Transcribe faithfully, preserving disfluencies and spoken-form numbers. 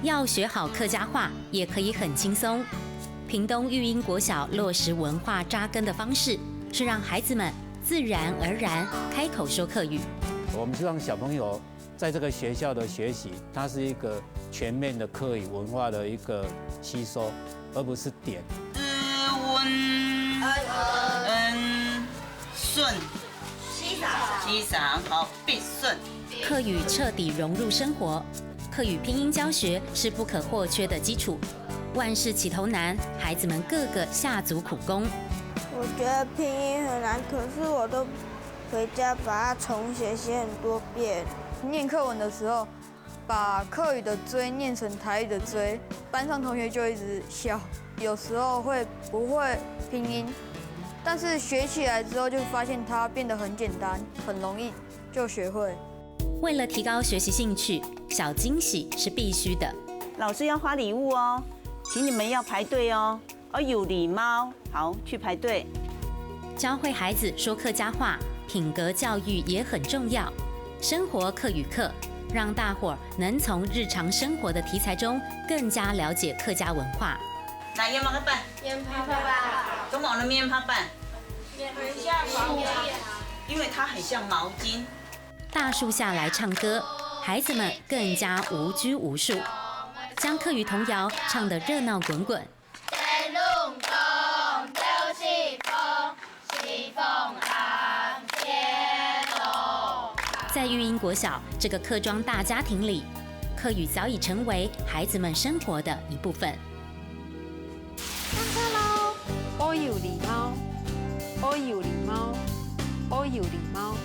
要学好客家话，也可以很轻松。屏东育英国小落实文化扎根的方式，是让孩子们自然而然开口说客语。我们希望小朋友在这个学校的学习，它是一个全面的客语文化的一个吸收，而不是点。斯温恩顺，西赏，好，必顺。客语彻底融入生活，客语拼音教学是不可或缺的基础。万事起头难，孩子们个个下足苦功。我觉得拼音很难，可是我都回家把它重写，写很多遍。念课文的时候，把客语的追念成台语的追，班上同学就一直笑。有时候会不会拼音，但是学起来之后就发现它变得很简单，很容易就学会。为了提高学习兴趣，小惊喜是必须的。老师要发礼物哦，请你们要排队哦，要有礼貌。好，去排队。教会孩子说客家话，品格教育也很重要。生活客语课，让大伙儿能从日常生活的题材中更加了解客家文化。来，要么个办，面泡吧，干嘛的面泡办？面泡下泡。因为它很像毛巾。大树下来唱歌，孩子们更加无拘无束，将客语童谣唱得热闹滚滚。在育英国小这个客庄大家庭里，客语早已成为孩子们生活的一部分。上课喽！愛有禮貌，愛有禮貌，愛有禮貌。